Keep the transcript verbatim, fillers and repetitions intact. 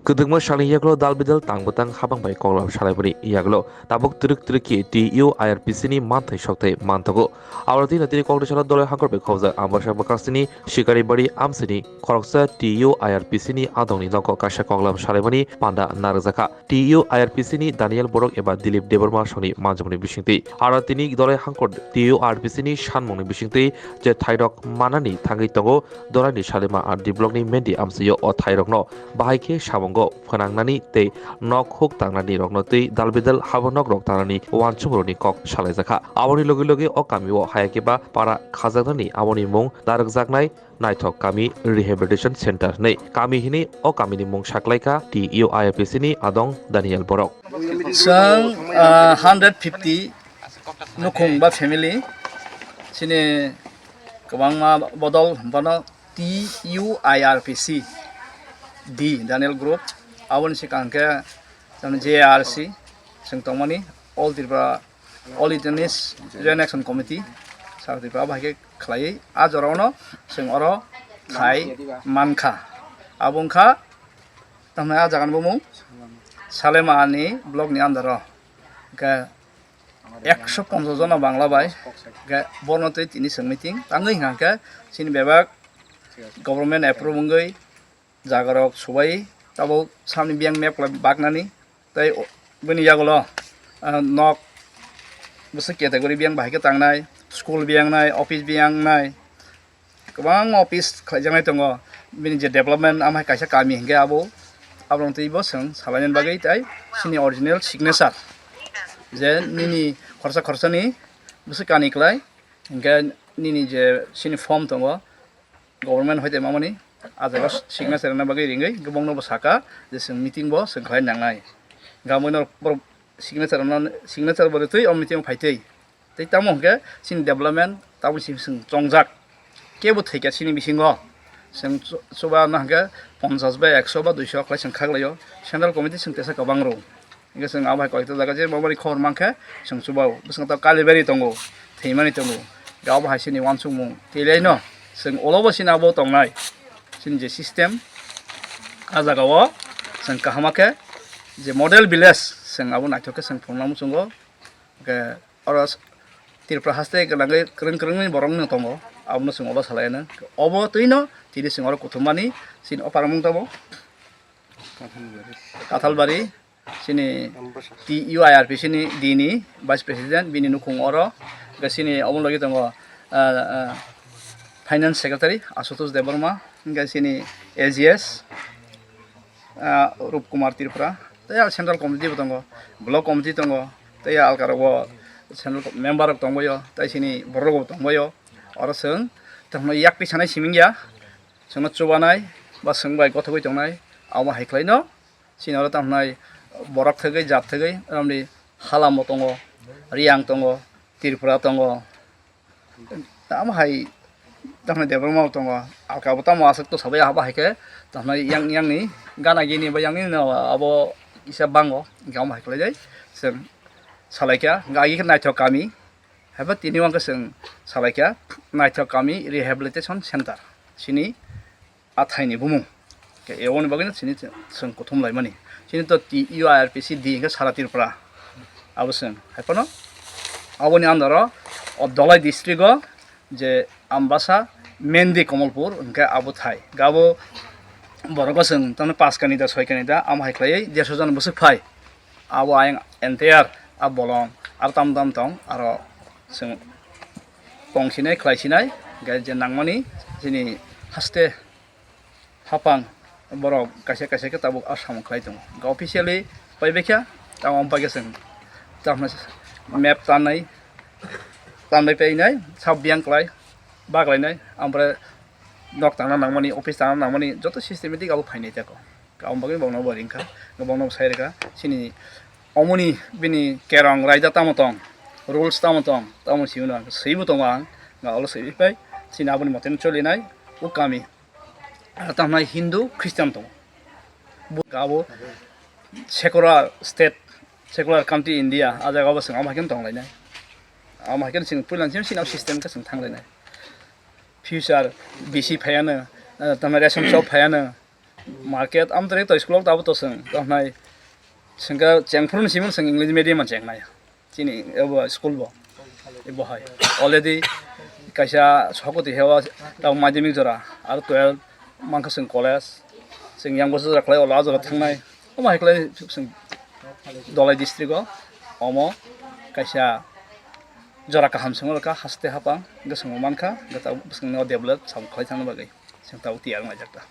Kwdwkma salni yagulo dal bidal tang bwtang habang bai koklam salaimani yagulo tabuk twrwk twrwk khe T U I R P C ni manthai sokthai manthogo. Aro tini tini Kokdisalo doloi hangkor bai khobjak Ambasa bwkhak sini Sikaribari amsini khoroksa T U I R P C ni adongni nogo kaisa koklam salaimani panda narwkjakha. T U I R P C ni Daniel Borok eba Dilip Debbarma songni manjamani bisingtwi. Aro tini doloi hangkor T U I R P C ni sanmungni bisingtwi je thairok manani thangwi tongo, Doraini Salima R D block ni Mendi amsio o thairokno bahai khe samungo phwnangnani tei nok huk tangnani rokno tei dalbidal habo nok rok tangnani uansuk rokni kok salaijakha. Aboni logi logi o kamio hayakhe ba para khajaknani aboni mung narwkjaknai Naithok Kami Rehabilitation Center hinwi kami hinwi o kamini mung saklaikha T U I R P C ni adong Daniel Borok. Chwng, ah, hundred fifty nukhung ba family chini kwbangma bodol bono T U I R P C D Daniel Group, aboni swkang khe J R C chwng tongmani All Tripura, All Indigenous Joint Action Committee, South Tripura bai khe khlaiwi a jorao no chwng oro thai mankha. Abo wngkha tamni a jaga ni bumung Salema ni block ni under o. Hwnkhe ekso ponchas jona Bangla bai, hwnkhe bono tei tini chwng meeting tangwi hwnkhe chini bebak government approve wngwi jagarok subai tabuk samni biyang map khlai baknani tei o-, bini yagulo, ah, nok bwswk category biyang bahai khe tangnai, school biyang nai, office biyang nai, kwbangma office khlaijaknai tongo. Bini je development amhai kaisa kami hinkhe abo, aborok twibo chwng salainani bagwi tei chini original signature je nini khorsa khorsani bwswk kani klai hinkhe nini je chini form tongo, government hoite mamani, ah jaga signature rwna bagwi ringwi, hwnkhe bongno bo saka je chwng meeting bo chwng khlai nangnai. Hwnkhe omono borok signature rwna, signature bo rwtwi o meeting o phaitwi. Tei tamo hwnkhe chini development tamo chini chwng chongjak. Kebo thwikha chini bisingo. Chwng chu-, chuba no hwnkhe ponchas bai ekso ba duiso khlai chwng khaklaio. Central committee chwng tesa kwbang rw. Hingke chwng abo hai koita jaga je bo bari khobor mankhe chwng chuba o. Bwskango ta Kalibari tongo, thwimani tongo. Hingke abo hai chini uansukmung twilaino chwng ulo bo chini abo tongnai. Chini je system, ah jaga o chwng kaham khe je model village chwng abo naithok khe chwng phunukna muchungo. Hingke oro Tripura haste gwnangwi kwrwng kwrwngni borok no tongo, abono chwng ulo salaino. Obo twino tini chwng oro kuthumani chini o paramung tamo. Kathalbari. Chini T U I R P C ni D ni Vice President, bini nukhung oro. Hingke chini omo logi tongo, ah, ah, Finance Secretary Ashutosh Debbarma, hingke chini A G S, ah, Rup Kumar Tripura, tei ah Central Committee bo tongo, Block Committee tongo, tei ah alka rok bo Central Member rok tongbaio, tei chini borok rok bo tongbaio. Oro chwng tongno yak tisanai siming ya, chwngno chubanai ba chwng bai gothogwi tongnai, abo hai khlaino. Chini oro tamo hwnai borok thwgwi, jat thwgwi, romni Halamo tongo, Riyang tongo, Tripura tongo, tamo hai tamo hwnai Debbarma bo tongo, alka bo tamo aswk to sabai, abo hai khe tamo hwnai yang, yangni gana gini ba yangni no abo kisa bango, hingke amo hai khlai jai chwng salai kha, hingke agi khe naithok kami, haiba tini o hingke chwng salai kha naithok kami rehabilitation center, chini a thaini bumung. Khe eboni bagwino chini chwng kuthum laimani. Chini to T U I R P C D hinkhe sara Tripura. Abo chwng hai phano aboni under o o Dholai district o je Ambasa, Mendi, Kamalpur hinkhe abo thai. Gabo borok o chwng tamni pash kani da, soi kani da, amo hai khlaiwi derso jon bwswk phai. Abo ayang entire a bolong aro tam tam tong, aro chwng tong sinai, khlai sinai, hingke je nangmani chini haste hapang borok kaisa kaisa khe tabuk a samung khlai tongo. Hingke officially paibaikha, tamo paikhe chwng tamo map tanai, tanbai painai, sab biyang klai, baklainai, ampore nok tangna nangmani, office tangna nangmani, joto systematic abo phainai tei ko. Aboni bagwi bongno bo ringkha, bongno bo sai rwkha. Chini omoni bini kerong raida tamo tong, rules tamo tong, tamo simi no swibo tongo ang, nga olo swiwi pai, chini aboni mote no cholinai, o kami, ah, tamo hwnai Hindu, Christian tongo. Bo abo secular state, secular country India, a jaga bo chwng amo hai khe tonglainai. Amo hai khe chwng puila chini system khe chwng thanglainai. Future B C phaiano, ah, tamo ration shop phaiano, Market amtwrwi to school o tabuk to chwng tongkhnai, chwngkhe chengphuru ni simi chwng English medium o chengnai chini abo school bo. Ebo hai already kaisa sokoti heo tabuk madhyamik jora aro twelve mankha chwng college, chwng yang boso jora khlai olo a jora thangnai. Omo hai khlai chwng Dholai district o omo kaisa jora kaham chwng rwkha, haste hapang hwnkhe chwng mankha, hwnkhe tabuk chwngno develop sam khlai thangna bagwi chwng tabuk tiyar wngjak ta.